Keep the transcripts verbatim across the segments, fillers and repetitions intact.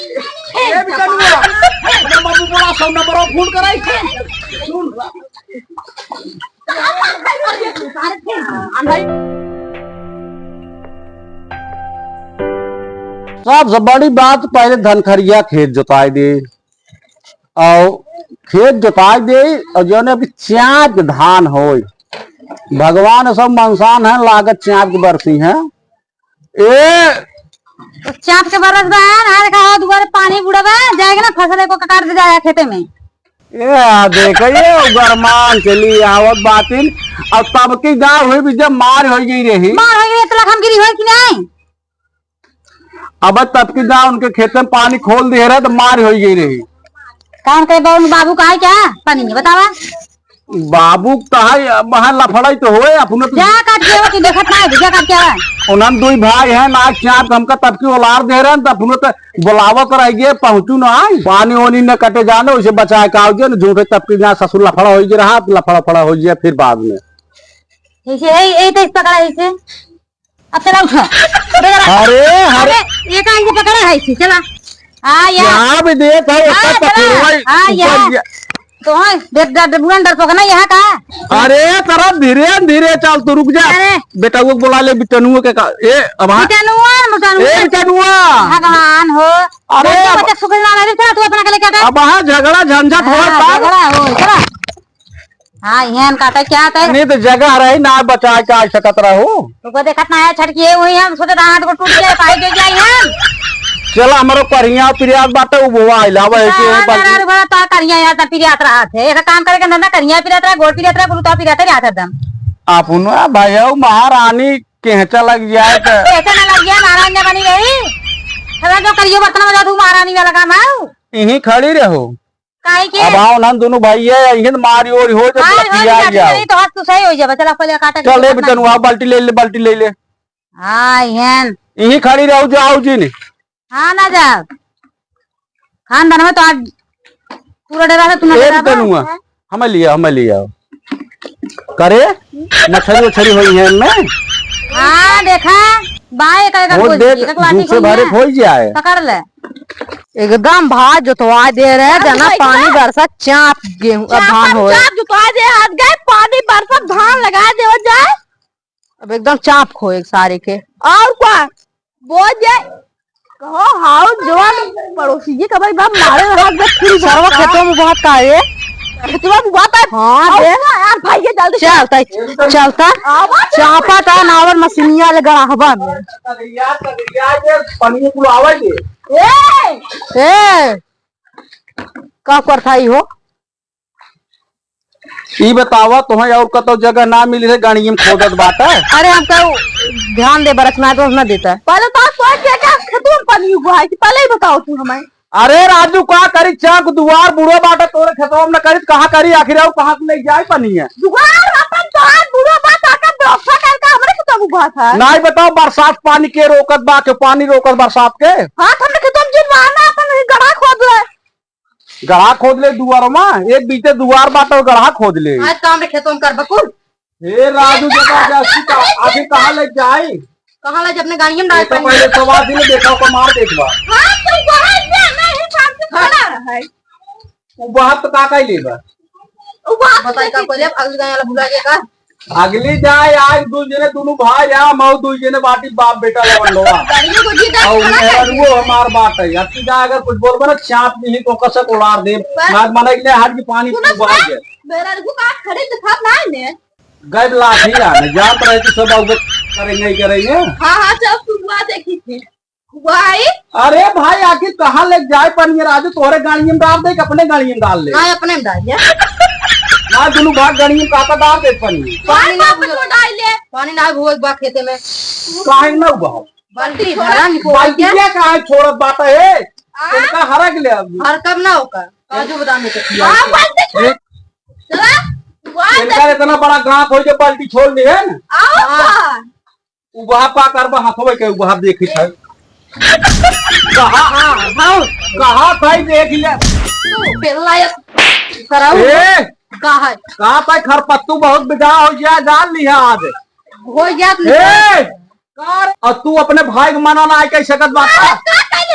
ए बिटनुआ, अपने बाबू बोला, सौ नंबर फोन कराई। सुन। सबसे बड़ी बात, पहले धनखरिया खेत जोताई दे, और खेत जोताई दे, और जौन अभी चाँप के धान होई, भगवान सब मनसान है, लागत चाँप के बरसी है। ए तो चाँप के बरस बा, ना देखा हो, दुआरे पानी बुढ़ा बा, जाएगा ना, फसल एको काट दे जाए खेते में। ए, आ देख, ये गरमान चली आवत बातिन, और तब की गाँव हुई भी जब मार हो गई रही। मार हो गई रही, तो लखमगिरी होई कि नहीं? अब तब की गाँव उनके खेते में पानी खोल दे रहे, तो मार हो गई रही। कौन कहे बाबू, बाबू कहा क्या? पानी नहीं बतावा। बाबू कहा, वहाँ लफड़ाई तो होए, अपने तो जा काट के आवा, तू देखत ना है, जा काट के आवा। उन्हन दुई भाई हैं, नाक चाँप हमका तब की ओलार दे रहे हैं, तो अपने तो बुलावत रह गए, पहुँचू ना आए। पानी ओनी न कटे जाने, उसे बचाए का हो गया, न झूठे तब की जहाँ ससुर लफड़ा हो गया रहा, लफड़ा फड़ा हो गया फिर बाद में। ऐसे, यही, यही तो इस पकड़ा है इसे। अब चला उठा। अरे, अरे। अरे, ये का इसे पकड़ा है इसे, चला। हाँ, या। यहाँ भी देख, है, हाँ, ऊपर चला। पकड़वाई, हाँ, ऊपर या। या। तो है, दे, दे, दे, बुआ डरपोक ना यहाँ का। अरे, तरा धीरे, धीरे चल, तू रुक जा। अरे। बेटा, वो बोला ले, बिटनुआ के का, ए, अब हाँ। बिटनुआ, बिटनुआ। ए, बिटनुआ। भगवान हो। अरे, बच्चा, अब बच्चा सुख ना रहे, चला, तू अपना के लेके आ। अब हाँ, झगड़ा झंझट हाँ, होता। झगड़ा हो, चला। हाँ, इहन काटे क्या आते? नहीं तो जगह रही ना बचा के आ सकत रहो। तुमको देखत ना है, छटकी है, वही हम सोचे हाथ को टूट जाए, पाई दे जाए हम। चला, हमरो करिया पिरियात बाटे, उ बुआ आइला, वही से हाँ, बल्कि नाराज बड़ा तो करिया यार, तब पिरियात रहा थे। एक काम करे के धंधा, करिया पिरियात रहा, गोड़ पिरियात रहा, गुरु तो पिरियात रहा था दम। अपनो भाई हो, महारानी केहचा लग जाए तो। केहचा ना लग जाए, महारानी बनी रही। अरे जो करियो बर्तन बजा तू महारानी वाला काम है। यहीं खड़ी रहो। काहे के? अब आओ ना दोनों भाई है, यहीं मारी ओरी हो तो मार हो पिया जाए, जाओ। नहीं तो हाथ तू सही हो जाए, चला पहले काटा चल के रे बर्तन। बिटनुआ, बाल्टी ले ले, बाल्टी ले ले। हाँ, इहन। यहीं खड़ी रहो, जाओ जी ने। हाँ, ना जा। खानदान में तो आज पूरा डरा है, तू ना ए डरा बा। बिटनुआ, हमें लिया, हमें लिया। करे, मछरी उछरी होई है इनमें? हाँ, देखा, बाय का, का वो बोल देख, दिए, का लाठी धूप से खोई भरे है। खोई जाए। पकड़ ले। एकदम भात जोतवा दे रहे, हाँ, जना भाई, पानी का? बरसा चाँप गेहूं, चाँप धान पर होए। चाँप जोतवा दे, हाथ गए, पानी बरसा धान लगा देवा जाए। अब एकदम चाँप खो एक सारे के। और का? बोल जाए। कहो, हाउ जवान पड़ोसी जी का भाई बाप मारे रहा, जब फिर सरवा बात खेतवा में बहुत का है? खेतवा में बहुत है। हाँ, और दे। ना यार, भाई, ये जल्दी चल, तै चलता। आवा, चल। चापा ता नावर मशीनिया ले गड़ाहबा में। यार, यार, ये पनिया बुलावे के। ए! ए! का करता ही हो? ई बतावा, तोहे और कतौ जगह ना मिली रहे, गाड़ियम खोदत बाटा? अरे, हम कहू, ध्यान दे, बरस ना तो ना देता। पहले तो आप सोच के क्या खेतों में पानी हुआ है कि पहले ही बताओ तू हमें। अरे राजू, का करी, चाँप दुआर बुढ़ो बाटा, तोरे खेतवा में न करी, कहाँ करी आखिर, और कहाँ से ले जाए पानी है? दुआर अपन दुआर बुढ़ो बाटा, का व्यवस्था करके हमरे खेतवा में हुआ था। नाहीं बताओ, बरसात पानी के रोकत बा, के पानी रोकत बरसात के? हाँ, तो हमरे खेतवा में जिनवाना अपन गड्ढा खोद ले। गड्ढा खोद ले दुआर मा, एक बीते दुआर बाटे, गड्ढा खोद ले। आज काम रे खेतों में कर बकुल। हे राजू, जबरदस्ती का, अभी कहाँ ले जाई? कहाँ ले, जब ने गाड़िया में डाल ये तो पाएंगे। पहले सवाल दिले, देखा ओका मार देत बा। हाँ, तो वहाँ से नहीं, साथ से खड़ा है। वो बात तो का कह लेबा? वो बात बताई का नहीं। पहले, अब अगली गाड़ी वाला भुला गया का? अगली जाए आज दुई जने, दुनू भाई आ, मऊ दुई जने बाटी, बाप बेटा लवंडवा। गाड़ियों को जीता और खड़ा कर दिया। वो हमार बात है, अब की जाए अगर कुछ बोलबा ना, चाप नहीं तो कसक उड़ार दे। बस। मार माने के लिए हाथ की पानी सुनो, पीवा सुनो। है। मेरा रुको का खड़े दिखा ना ने। गैब लाठी आ, मैं जानत रहे कि सब अब करेंगे ही करेंगे। हाँ, हाँ, चल सुनवा देखी थी। भाई। अरे भाई, आखिर कहाँ ले जाए पानी राजू? तोहरे गाड़ी में डाल दे कि अपने गाड़ी में डाल ले? हाँ, अपने में डाल ले। ना, दुनू भाग गाड़ी में काका डाल दे पानी। पानी ना वापस भुआ-, उठाई ले। पानी ना भुआ बा खेते में। काहे ना हुआ? बाल्टी भरा निको बाल्टी क्या? क्या कहाँ छोड़त बात है? आ? इनका हरक ले अब। हर कब ना होकर? काजू बादाम में तो खिया हाँ, के। बाल्टी छोड़। एक चला, वाह, इनका इतना बड़ा गांठ हो जो बाल्टी छोड़ दी है ना? आओ हाँ। का? उबहा पा करबा हथवे के उबहा देखी था। कहा, हाँ, हाँ। कहा था देख ले। तू पेल्ला या कराऊ। ए! का है? कहा था खरपत्तू बहुत बिगहा हो गया, जान लिया आज। हो गया तू। ए! कर, और तू अपने भाई के मना ना कह सकत बात। अरे, का कही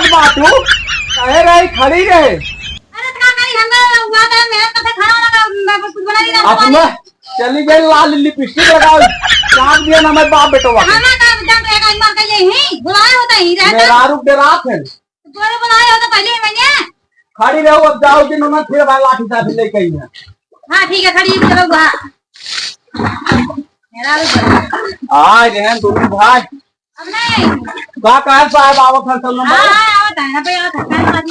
जात बाटू? कहे रही खड़ी रहे। अरे तो का करी, हम तो हुआ तो मेहनत करके खाना वाना का, मैं कुछ बना नहीं रहा। अपना चली गई लाल लिपस्टिक लगाओ, चाप दिया ना मैं बाप बेटवा के। खाना का जब एक आई मार के यही बुलाया होता ही रहता। मेहरारू डरात है। तोरे बुलाया होता पहले ही मैंने। खड़ी रहो, अब जाओ दिन उन्हें फिर भाई लाठी चाबी लेके आई है। हाँ ठीक है, खड़ी रहो, हाँ। मेहरारू डरात। आ गए हैं दोनों भाई। अब नहीं। का कहे साहब आवत है, चल हाँ, नंबर। हाँ, आवत है, अबे आवत है, काहे बात